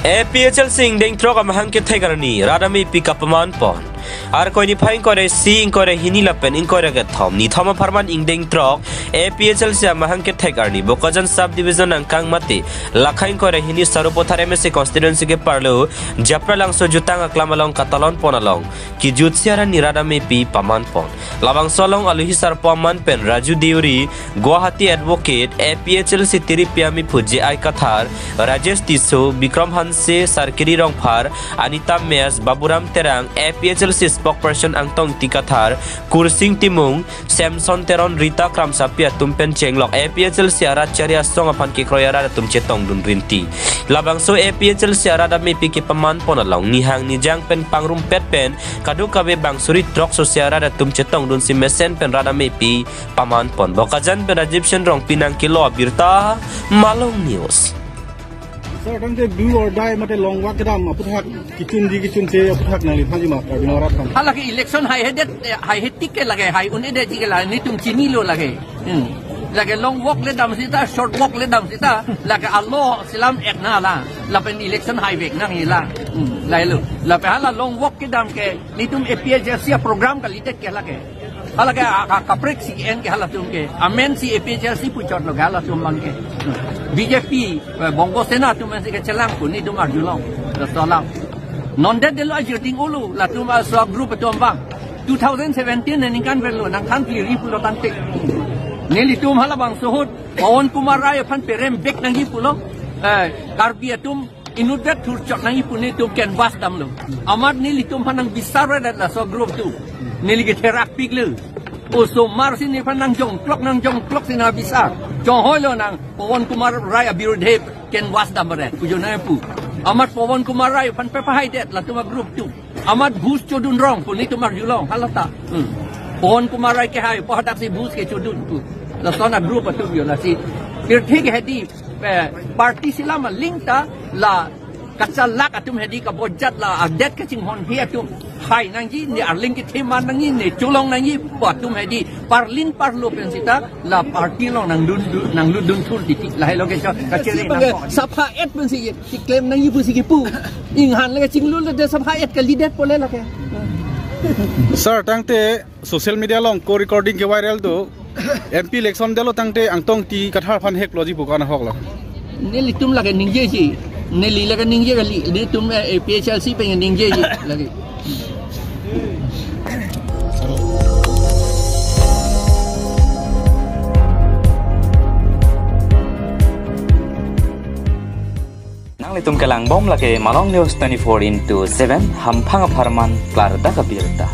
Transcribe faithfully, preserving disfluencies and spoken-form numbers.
A P H L C ingdeng throk amahang kethek arni rat amepi kapaman pon. Arkoi niphai ingkoi ra isi, ingkoi ra hini lapen ingkoi ra kethom, nithom apharman ingdeng throk A P H L C amahang kethek arni Bokajan Sub Division angkang mate lakha ingkoi ra hini Sarupathar M A C constituency ke-arlo Japralangso jutang aklam along katalon pon along kejutsi arni rat amepi paman pon. Labangso along aluhi sarpo aman pen Raju Deuri, Guwahati Advocate, A P H L C tiripi amiphu J I Kathar, Rajesh Tisso, Bikram Hanse, Sarkiri Rongphar, Anita Meyas, Baburam Terang, A P H L C spokesperson Angtong Ingti Kathar, Kursing Timung, Samson Teron, Rita Kramsapi atum pen chenglok A P H L C arat chari asong aphan kekroi arat atum chetongdun rinti. Labangso A P H L C arat amepi kepaman pon along nihang nijang pen pangrumpet pen kadokave bang suri throk sosi arat atum chetongdunsi mesen pen rat amepi paman pon. Bokajan pen Rajiv Sen Rongpi nangkelo abirta, Malong News. Sir, tangte do or die mate long walk kedam aphuthak kechunji kechunche aphuthak nangliphanji ma Karbi Anglong arat aphan? Halake election haihedet, eh, haihetik ke lake, hai un-edetji ke lake, netum chinilo lake. Hmm. Lake long walk le dam sita, short walk le dam sita, lake alo selam ek nang la, lapen election haivek nangji la. Hmm. Lahelo. Lapen hala long walk kedam ke, netum A P H L C aprogram kalidet ke lake. Halake a, a, kaprek si en ke halatum ke. Amen si A P H L C puchotlo ke halatum abang ke. B J P, eh, Bongo Sena atum si kechelang pu netum arjulong. Laso alam. Non det detlo ajir ding ulu, latum aso group atum abang. Two thousand seventeen aningkan verlo, nangthan phli ri pulo tangte. Nelitum halabangso ahut, Pawan Kumar Rai aphan perembek nangji pulo. Eh, Karbi atum inutvet thurchok nangji pu netum canvass damlo. Amat nelitum aphan nangbisar-edet laso group atum. Neli ketherak piklo. Osomar si nephan nangjongklok, nangjongklok si nabisar. Chonghoilo nang Pawan Kumar Rai abirudhe canvass dam-edet. Kujo nangpu. Amat Pawan Kumar Rai aphan pepahaidet latum agroup atum. Amat bus chodun rong pu netum arjulong halata. Hmm. Pawan Kumar Rai kehai pu hadaksi bus kechodun pu. Lason agroup atum yo lasi. Pirthe ke hedi, eh, party selam aling ta la kachalak atum hedi kabojat la adet kachinghon he atum. Hai nangji ne arling kethe man nangji ne cholong nangji pu atum hedi parlin parlo pen sita la party along nangdun, nanglutdun thur titi lahelo ke cho kachere nang. Sapha et pensi keklem nangji pusi kepu. Inghan lake chinglu le de sapha et kalidet pole lake. Sir, tangte social media along ko recording ke viral do. M P election detlo tangte Angtong Ingti Kathar aphan hekloji pu ko-an ahok lo? Nelitum lake ningjeji. Neli lake ningje kali. Netum, eh, A P H L C pen ningjeji lake. Nanglitum kelangbom lake Malong News twenty-four into seven, hamphang apharman klardak abirta.